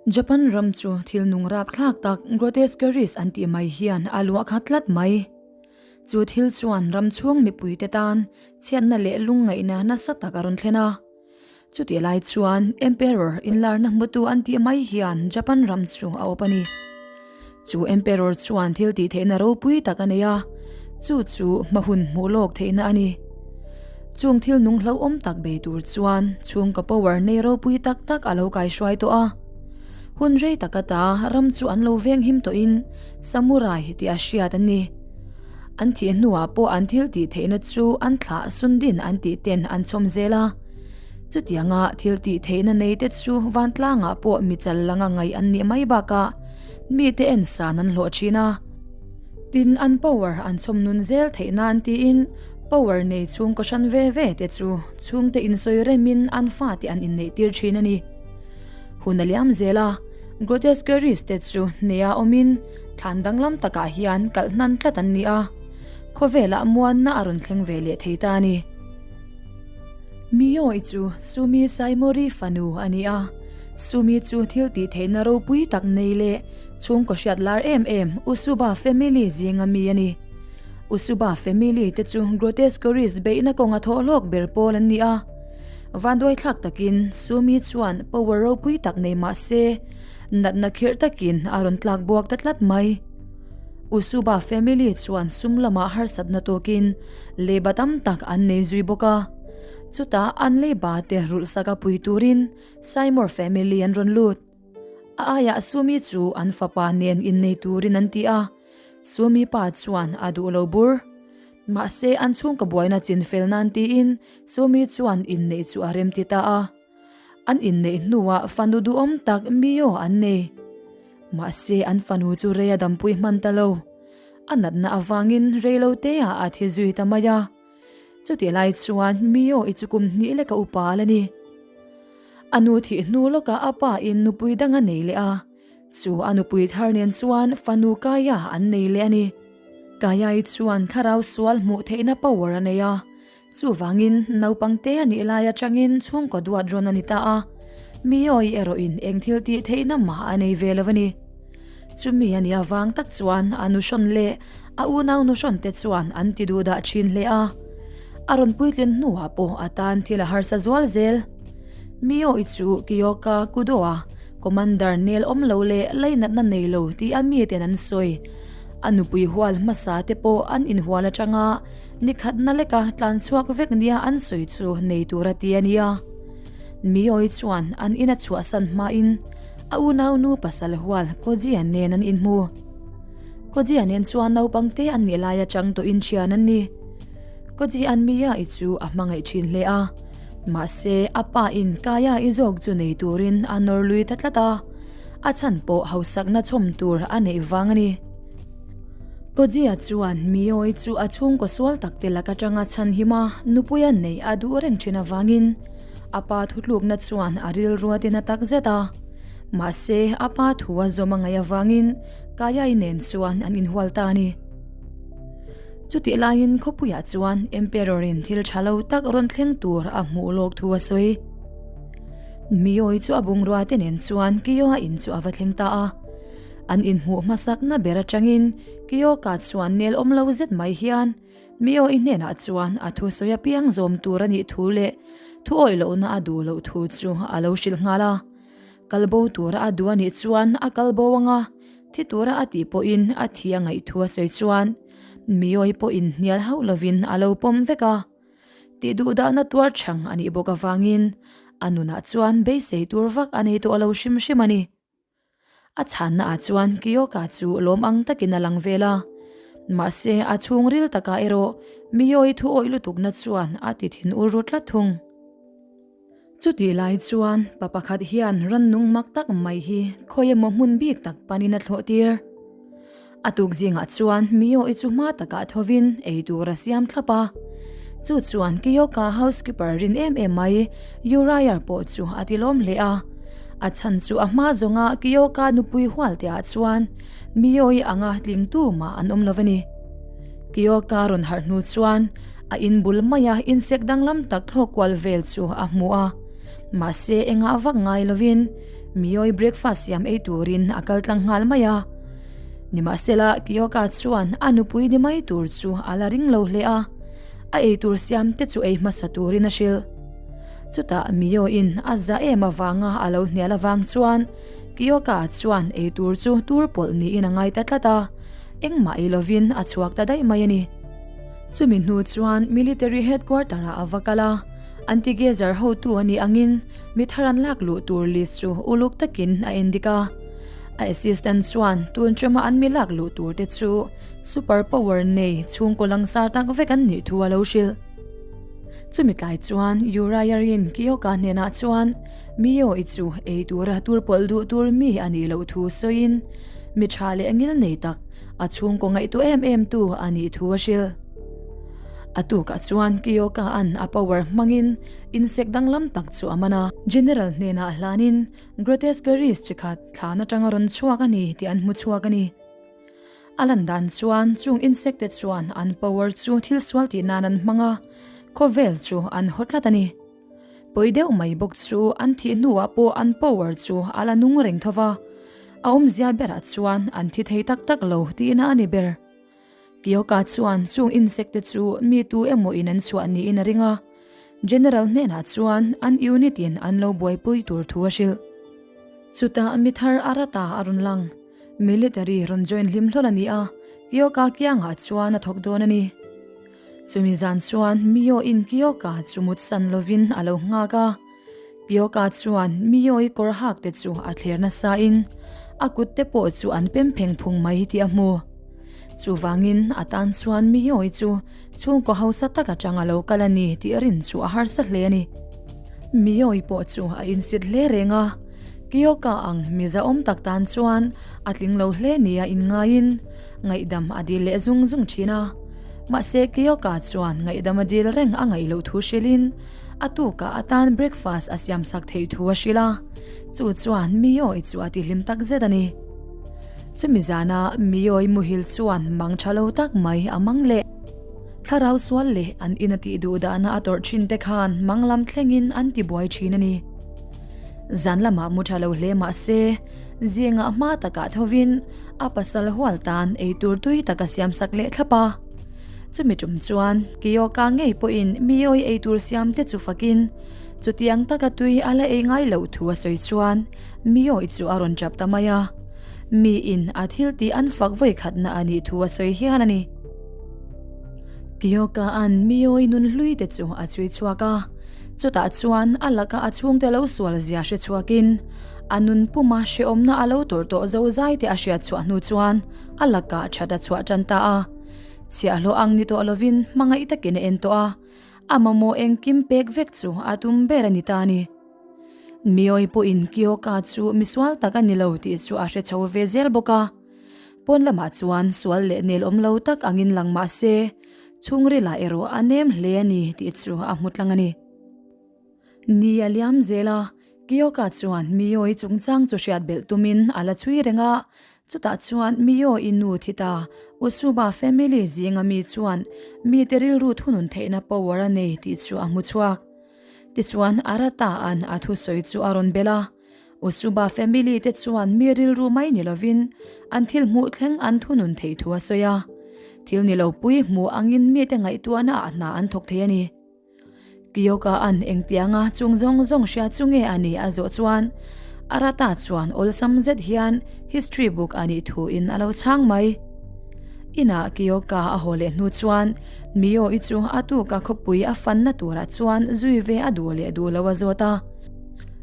Japan ram chu thil nung rapthlak tak Grotesqueries an tih mai hian a luah khat tlat mai. Chu thil chuan ram chhung mipuite tan chhiatna leh lungngaihna nasa tak a rawn thlen a. Chutih lai chuan Emperor inlarna hmutu an tih mai hian Japan ram chu a awp a ni. Chu Emperor chuan thil tih theihna ropui tak a nei a, chu chu hma hun hmuh lawk theihna a ni. Chung thil nung hlauhawm tak bei tur chuan chhungkaw power nei ropui tak tak a lo kaihruai tawh a. Hun rei tak ata ram chu an lo veng him tawhin Samurai tih a hriat an ni. An thih hnuah pawh an thil tih theihna chu an thlah sundin an tih ten an chhawm zel a. Chutianga thil tih theihna nei te chu vantlangah pawh mi chal langa ngaih an nih mai bakah mite en san an hlawh thin a. Tin, an power an chhawm nun zel theih nan tiin power nei chhungkaw hran ve ve te chu chhungte insawi remin an fate an inneih tir thin a ni. Hun a liam zel a, Grotesqueries te chu hneha awmin thlan danglam takah hian kalh hnan tlat an ni a, khawvelah muanna a rawn thleng ve leh thei ta a ni. Miyoi chu Sumi Saimori fanu a ni a, Sumi chu thil tih theihna ropui tak nei leh chhungkaw hriat lar em em Usuba family zinga mi a ni. Usuba family te chu Grotesqueries beihna kawnga thawh hlawk ber pawl an ni a. Vanduaithlak takin Sumi chuan power ropui tak nei mah se, natna khirh takin a rawn tlak buak ta tlat mai. Usuba family chuan sum lamah harsatna tawkin leiba tam tak an nei zui bawk a. Chutah an leiba te rulhsak a pui turin Saimawr family an rawn lut. A aiah Sumi chu an fapa nen innei turin an ti a, Sumi pa chuan a duh lo bur. Mahse, an chhungkaw buaina chin fel nan tiin Sumi chuan inneih chu a remti ta a. An inneih hnuah fanu duhawm tak Mio an nei. Mahse, an fanu chu rei a dampui hman ta lo. A natna avangin rei lo teah a thi zui ta mai a. Chutih lai chuan Mio i chu kum hnih leka upa a la ni. A nu thih hnu lawkah a pa in nupui dang a nei leh a. Chu a nupui thar nen chuan fanu Kaya an nei leh a ni. Kaya-i chuan thlarau sual hmuh theihna power a nei a, chuvangin naupang te a nih lai atangin chhungkaw duat rawn a ni ta a, Miyoi erawhin eng thil tih theihna mah a nei ve lo a ni. Chumi a nih avang tak chuan a nuhrawn leh a unau nuhrawn te chuan an ti duh dah thin hle a, a rawn puitlin hnuah pawh a tan thil a harsa zual zel. Miyoi chu Kiyoka Kudo-a Commander nel awm lo leh lainatna nei lo tih a miten an sawi. A nupui hual hmasa te pawh an inhual atanga nikhatna leka tlan chhuak vek nia an sawi chu nei tur a ti a nia. Miawi chuan an ina chhuahsan hmain a unaunu pasal hual Kojia nen an inhmu. Kojia nen chuan naupang te an nih lai atang tawhin thian an ni. Kojia'n Mia-i chu a hmangaih thin hle a. Mahse, a pa in Kaya i zawk chu nei turin a nawr lui ta tlat a, a chhan pawh hausakna chhawm tur a neih vang a ni. Kojia chuan Miyoi chu a chhungkaw sual tak te lak atanga chhan him a, nupui a neih a duh reng thin avangin a pa thutlukna chuan a rilru a tina tak zet a. Mahse, a pa thu a zawm a ngaih avangin Kaya i nen chuan an inhual ta a ni. Chutih laiin khawpuiah chuan Emperor-in thil tha lo tak rawn thleng tur a hmuh lawk thu a sawi. Miawi chu a bungrua te nen chuan Kiyoa in chu a va thleng ta a. An inhmuh hmasakna ber atangin Kiyoka chuan nel awm lo zet mai hian Miawi hnenah chuan a thusawi apiang zawm tur a nih thu leh thu awih lohna a duh loh thu chu a lo hrilh nghal a. Kalbo tura a duh a nih chuan a kalbo anga Thi tura a tih pawhin a thi a ngaih thu a sawi chuan Miawi pawhin hnial hauh lovin a lo pawm vek a. Tih duh dahna tuar chhang a nih bawk avangin a nunah chuan beisei tur vak a nei tawh lo hrim hrim a ni. A chhanna ah chuan Kiyoka chu lawm ang takin a lang vel a. Mahse a chhungril takah erawh Miawi thu awih lutukna chuan a ti thin ur ru tlat thung. Chutih lai chuan pa pakhat hian rannung mak tak mai hi khawi emaw hmun bik tak panin a thlawh tir. A tuk zingah chuan Mio-i chu hma takah thovin ei tur a siam thlap a. Chu chuan Kiyoka housekeeper rin em em mai Uriah pawh chu a ti lawm hle a. A chhan chu a hma zawnga Kiyoka nupui hual te ah chuan Mio-i anga tling tu mah an awm lo a ni. Kiyoka rawn harh hnu chuan A in bul maia insek danglam tak thlawk kual vel chu a hmu a, mahse engah vak ngai lovin. Miyoi breakfast siam ei turin a kal tlang nghal mai a. Nimahsela, Kiyoka chuan a nupui ni mai tur chu a la ring lo hle a, a eitur siam te chu ei hmasa turin a hrilh. Chutah Miyoin a za em avanga a lo hnial avang chuan Kiyoka chuan eitur chu tur pawlh niin a ngai ta tlat a, engmah ei lovin a chhuak ta daih mai a ni. Chumi hnu chuan Military Headquarter ah a va kal a, Anti-Gazer hotu a nih angin mi thar an lak luh tur list chu uluk takin a endik a. A assistant chuan tun tuma an mi lak luh tur te chu super power nei chhungkaw langsar tak vek an nih thu a lo hrilh. Chumi tlai chuan Uriah-in Kiyoka hnenah chuan Mio-i chu ei tura tur pawlh duh tur mi a nih loh thu sawiin mi tha leh ngil nei tak a chhungkaw ngaihtuah em em tu a nih thu a hrilh. A tukah chuan Kiyoka-a'n a power hmangin insect danglam tak chu a man a. General hnenah hlanin Grotesqueries chi khat thlan atanga rawn chhuak a ni tih an hmu chhuak a ni. A lan dan chuan chung insect te chuan an power chu thil sual tih nan an hmang a, khawvel chu an haw tlat a ni. Pawi deuh mai bawk chu an thih hnuah pawh an power chu a la nung reng tho va, a awmzia berah chuan an thi thei tak tak lo tihna a ni ber. Kiyoka chuan chung insect te chu mi tu emaw in an chhuah niin a ring a, General hnenah chuan an unit in an lo buaipui tur thu a hrilh. Chutah mi thar Arata a rawn lang. Military rawn join hlim hlawl a ni a, Kiyoka kiangah chuan a thawk dawn a ni. Chumi zan chuan Mio in Kiyoka chu mut san lovin a lo nghak a. Kiyoka chuan Mio-i kawr hak te chu a thler nasa in a kut te pawh chu an pem pheng phung mai tih a hmu. Chuvangin a tan chuan Mio-i chu chhungkaw hausa tak atang a lo kal a ni tih rin chu a harsa hle a ni. Mio-i pawh chu a insit hle reng a. Kiyoka ang mizaawm tak tan chuan a tling lo hle nia inngaiin ngaihdam a dil leh zung zung thin a. Mahse Kiyoka chuan ngaihdam a dil reng a ngaih loh thu hrilhin a tukah atan breakfast a siam sak theih thu a hrilh a, chu chuan Miyoi chu a tihlim tak zet a ni. Chumi zana Miyoi muhil chuan mang tha lo tak mai a mang leh. Thlarau sual leh an in a tih duh dahna a tawrh thin te khan mang lam thlengin an ti buai thin a ni. Zan lamah mu tha lo hle mah se, zingah hma takah thovin a pasal hual tan eitur tui tak a siam sak leh thlap a. Chumi tum chuan Kiyoka ngei pawhin Miyoi eitur siam te chu fakin chutiang taka tui a la ei ngai loh thu a sawi chuan Miyoi chu a rawn chap ta mai a. Miin a thil tih an fak vawi khatna a nih thu a sawi hial a ni. Kiyoka-a'n Miyoi nun hlui te chu a chhui chhuak a. Chutah chuan a laka a chhungte lo sual zia hre chhuakin a nun puma hrehawmna a lo tawrh tawh zo zai te a hriat chhuah hnu chuan a lakah that a chhuah tan ta a. Chhiahhlawh ang ni tawh lovin hmangaih takin a en tawh a, a mamawh engkim pek vek chu a tum ber a ni ta a ni. Miyoi pawhin Kiyoka chu misual tak a ni lo tih chu a hre chho ve zel bawk a. Pawn lamah chuan sual leh nel awm lo tak angin lang mah se, chhungrilah erawh a nem hle a ni tih chu a hmu tlang a ni. Ni a liam zel a, Kiyoka chuan Miyoi chungchang chu hriat belh tumin a la chhui reng a, chutah chuan Miyoi nu thi ta Usuba family zinga mi chuan mite rilru thunun theihna power a nei tih chu a hmu chhuak. Tichuan Arata-a'n a thusawi chu a rawn belh a. Usuba family te chuan mi rilru mai ni lovin an thil hmuh thleng an thunun theih thu a sawi a. Thil ni lo pui hmuh angin mite ngaihtuahna ah hna an thawk thei a ni. Kiyoka an engtianga chung zawng zawng hria chu nge a nih a zawh chuan Arata chuan awlsam zet hian history book a nih thu in a lo chhang mai. Inah Kiyoka a haw leh hnu chuan Mio-i chu a tuka khawpui a fanna turah chuan zui ve a duh leh duh lo a zawt a.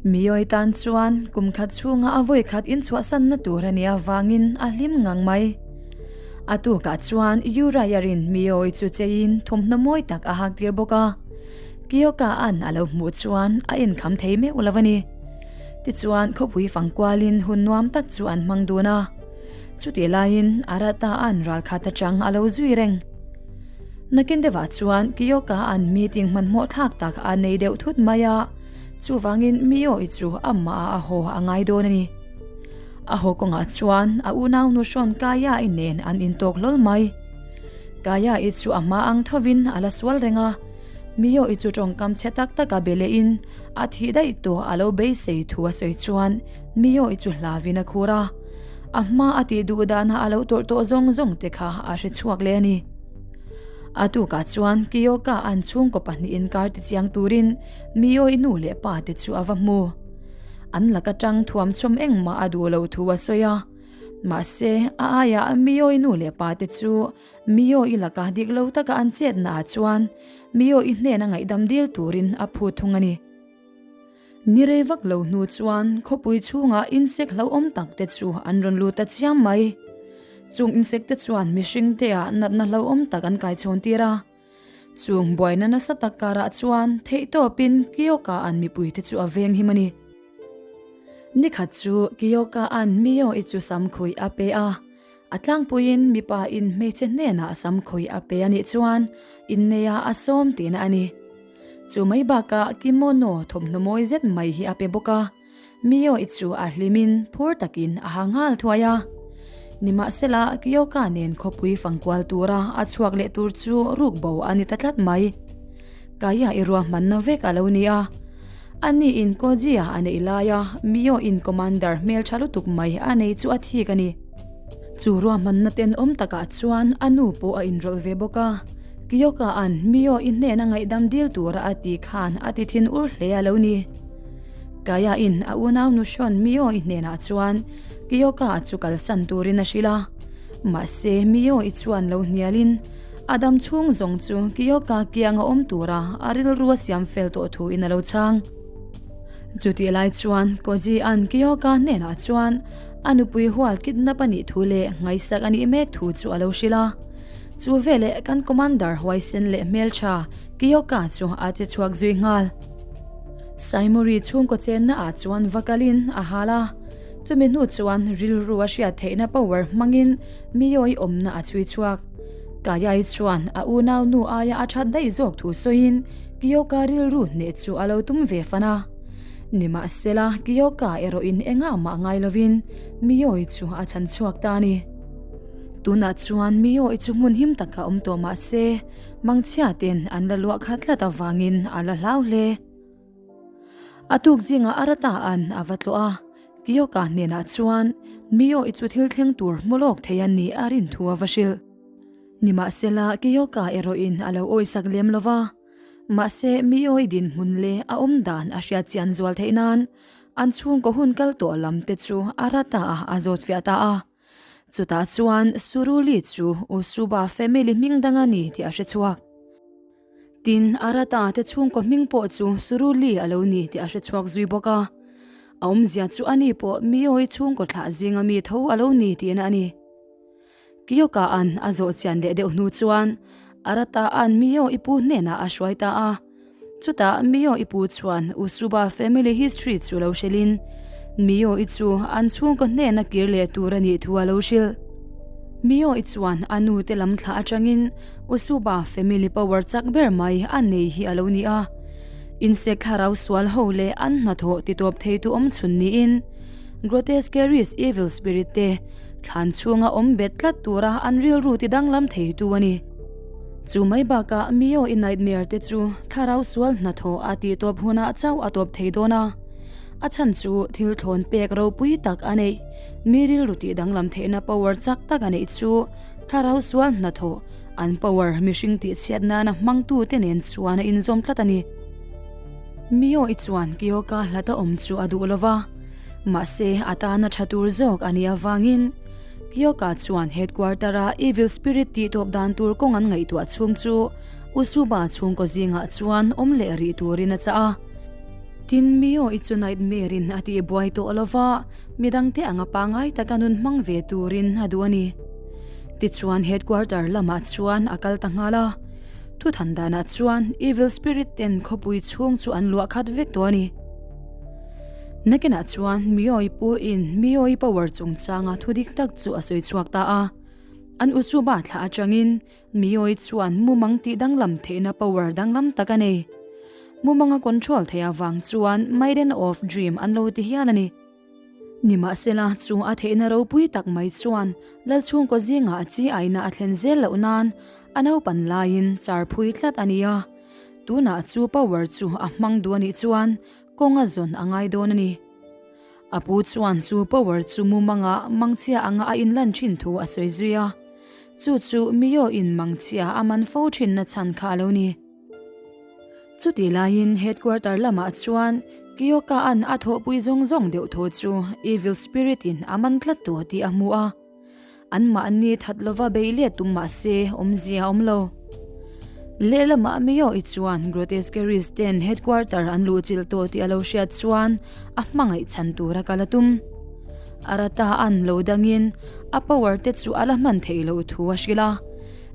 Miyoi tan chuan kum khat chhunga a vawi khat inchhuahsanna tur a nih avangin a hlim ngang mai. A tukah chuan Uriah-in Miyoi chu cheiin thawmhnaw mawi tak a hak tir bawk a. Kiyoka-a'n a lo hmuh chuan a inkham thei meuh lo a ni. Tichuan khawpui fang kualin hun nuam tak chu an hmang dun a. Chutih laiin Arata-a'n ralkhat atang a lo zui reng. Nakin deuhah chuan Kiyoka-a'n meeting hmanhmawh thlak tak a nei deuh thut mai a. Chuvangin Mio-i chu amah a haw a ngai dawn a ni. A haw kawngah chuan a unaunu hrawn Kaya-i nen an intawk hlawl mai. Kaya-i chu a hma ang thovin a la sual reng a. Mio-i chu tawngkam chhe tak taka be lehin a thih daih tawh a lo beisei thu a sawi chuan Mio-i chu hlavin a khur a. A hma a tih duh dana a lo tawrh tawh zawng zawng te kha a hre chhuak leh a ni. A tukah chuan Kiyoka an chhungkaw pahnihin inkar tichiang turin Mio-i nu leh pa te chu a va hmu. An laka tang thuamchawm engmah a duh loh thu a sawi a. Mahse, a aiah Mio-i nu leh pa te chu Mio-i laka dik lo taka an chetnaah chuan Mio-i hnena ngaihdam dil turin a phut thung a ni. Ni rei vak lo hnu chuan khawpui chhungah insect hlauhawm tak te chu an rawn lut ta chiam mai. Chung insect te chuan mihring te ah natna hlauhawm tak an kaichhawn tir a. Chung buaina nasa tak karah chuan theihtawpin Kyoka an mipui te chu a veng him a ni. Nikhat chu Kyoka an Mio-i chu samkhuih a pe a. A tlangpuiin mipa in hmeichhe hnenah samkhuih a pe a nih chuan inneia a sawm tihna a ni. Chu mai bakah kimono thawmhnaw mawi zet mai hi a pe bawk a, Mio-i chu a hlimin phur takin a ha nghal thuai a. Nimahsela, Kyoka nen khawpui fangkual tura a chhuak leh tur chu ruk bo a ni ta tlat mai. Kaya i ruahmanna vek a lo ni a. Ani in Koji-a a neih laia Mio-in commander hmeltha lutuk mai a nei chu a thik a ni. Chu ruahmanna tenawm takah chuan a nu pawh a inrawlh ve bawk a. Kyoka-a'n Mio-i hnena ngaihdam dil tura a ti khan a ti thin ur hle a lo ni. Kaya-in a unau nu hrawn Mio-i hnenah chuan Kyoka-a chu kalsan turin a hrilh a. Mahse, Mio-i chuan lo hnialin a dam chhung zawng chu Kyoka kianga awm tura a rilru a siam fel tawh thuin a lo chhang. Chutih lai chuan Koji-a'n Kyoka hnenah chuan a nupui hual kidnap a nih thu leh ngaihsak a nih mek thu chu a lo hrilh a. Chu veleh kan commander huaisen leh hmeltha Kiyoka chu a che chhuak zui nghal. Saimuri chhungkaw chenna ah chuan va kalin a hal a, chumi hnu chuan rilru a hriat theihna power hmangin Miyoi awmna a chhui chhuak. Kayai chuan a unau nu aia a that daih zawk thu sawiin Kiyoka rilru hneh chu a lo tum ve fan a. Nimahsela Kiyoka erawhin engah mah ngai lovin Miyoi chu a chhan chhuak ta a ni. Tunah chuan Mio-i chu hmun him takah awm tawh mah se, mangchhia ten an la luah khat tlat avangin a la hlau hle. A tuk zingah Arata-a'n a va tlawh a, Kiyoka hnenah chuan Mio-i chu thil thleng tur hmu lawk thei a nih a rin thu a va hrilh. Nimahsela, Kiyoka erawhin a lo awisak lem lo va, mahse Mio-i dinhmun leh a awm dan a hriat chian zual theih nan an chhungkaw hun kal tawh lam te chu Arata-a a zawt fiah ta a. Chutah chuan Suruli chu Usuba family hming dang a ni tih a hre chhuak. Tin, Arata te chhungkaw hming pawh chu Suruli a lo ni tih a hre chhuak zui bawk a. A awmzia chu ani pawh Miyoi chhungkaw thlah zinga mi tho a lo ni tihna a ni. Kiyoka-a'n a zawh chian leh deuh hnu chuan Arata-a'n Miyoi pu hnenah a hruai ta a. Chutah Mio i pu chuan Usuba family history chu lo hrilhin Mio i chu an chhungkaw hnena kir leh tur a nih thu a lo hrilh. Mio i chuan a nu te lam thlah atangin Usuba family power chak ber mai a nei hi a lo ni a. Insect thlarau sual ho leh an hnathawh titawp theitu awmchhun niin Grotesqueries evil spirit te thlan chhunga awm bet tlat tura an rilru tidanglam theitu a ni. Chu mai bakah Mio i nightmare te chu thlarau sual hnathawh a tih tawp hunah chauh a tawp thei dawn a, a chhan chu thil thlawn pek ropui tak a neih, mi rilru tih danglam theihna power chak tak a neih chu thlarau sual hnathawh an power mihring tih chhiat nana hmangtu te nen chuan a inzawm tlat a ni. Mio i chuan Kyoka hlata awm chu a duh lova, mahse a tana tha tur zawk a nih avangin Kyoka chuan headquarter-a Evil Spirit tih tawp dan tur kawng an ngaihtuah chhung chu Usuba chhungkaw zingah chuan awm leh rih turin a chah a. Tin, Mio-i chu Nightmare-in a tih buai tawh lo va, midangte anga pangngai taka nun hmang ve turin a duh a ni. Tichuan headquarter lamah chuan a kal ta nghal a. Thuthan danah chuan Evil Spirit ten khawpui chhung chu an luah khat vek tawh a ni. Nakinah chuan Miyoi puin Miyoi power chungchanga thu dik tak chu a sawi chhuak ta a. An Usuba thlah atangin Miyoi chuan mumang tih danglam theihna power danglam tak a nei. Mumanga control theih avang chuan Maiden of Dream an lo ti hial a ni. Nimahsela chu a theihna ropui tak mai chuan Lalchhungkaw zingah a chi aina a thlen zel loh nan a naupan laiin char phui tlat a ni a. Tunah chu power chu a hmang duh a nih chuan kawng a zawn a ngai dawn a ni. A pu chuan chu power chu mumanga mangchhia anga a inlan thin thu a sawi zui a. Chu chu Mio in mangchhia a man fo thinna chhan kha a lo ni. Chutih laiin headquarter lamah chuan Kiyoka-a'n a thawhpui zawng zawng deuh thaw chu Evil Spirit-in a man tlat tawh tih a hmu a. Anmahni that lova bei let tum mah se awmzia a awm lo. Lehlamah Mio-i chuan Grotesqueries ten headquarter an luhchilh tawh tih a lo hriat chuan a hmangaih chhan tura kal a tum. Arata-a'n lo dangin a power te chu a la hman theih loh thu a hrilh a.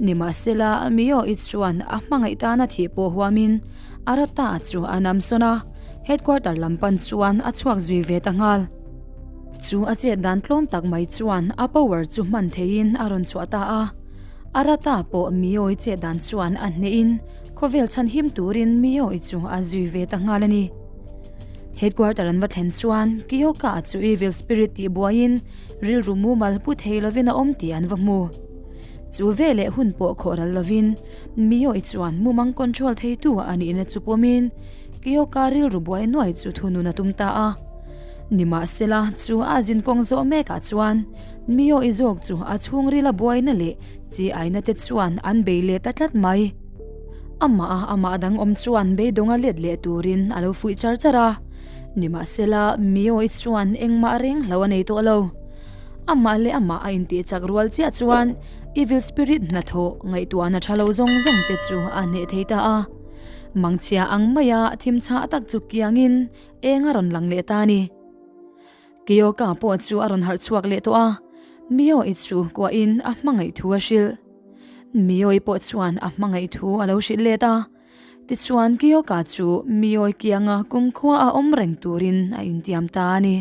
Nimahsela, Mio-i chuan a hmangaih tana thih pawh huamin Arata chu a namsawn a, headquarter lam pan chuan a chhuak zui ve ta nghal. Chu a chet dan tlawm tak mai chuan a power chu hman theihin a rawn chhuah ta a. Arata pawh Mio-i chet dan chuan a hnehin khawvel chhan him turin Mio-i chu a zui ve ta nghal a ni. Headquarter an va thlen chuan Kiyoka chu evil spirit tih buaiin rilru mumal pu thei lovin a awm tih an va hmu. Chu veleh hun pawh khawh ral lovin Mio-i chuan mumang control theitu a nihna chu pawmin Kiyoka rilru buai nuai chu thunun a tum ta a. Nimahsela, chu a zinkawng zawh mekah chuan Mio-i zawk chu a chhungrila buaina leh chi aina te chuan an bei leh ta tlat mai. Amah a amah dang awm chuan beidawnga let leh turin a lo fuih char char a. Nimahsela, Mio-i chuan engmah reng hlo a nei tawh lo. Amah leh amah a intih chak rual chiah chuan Evil Spirit hnathawh ngaihtuahna tha lo zawng zawng te chu a hneh thei ta a. Mangchhia ang maia thim chhah tak chu kiangin eng a rawn lang leh ta a ni. Kiyoka pawh chu a rawn harh chhuak leh tawh a, Mio-i chu kuahin a hmangaih thu a hrilh. Mio-i pawh chuan a hmangaih thu a lo hrilh let a. Tichuan Kiyoka chu Mio-i kianga kumkhua a awm reng turin a intiam ta a ni.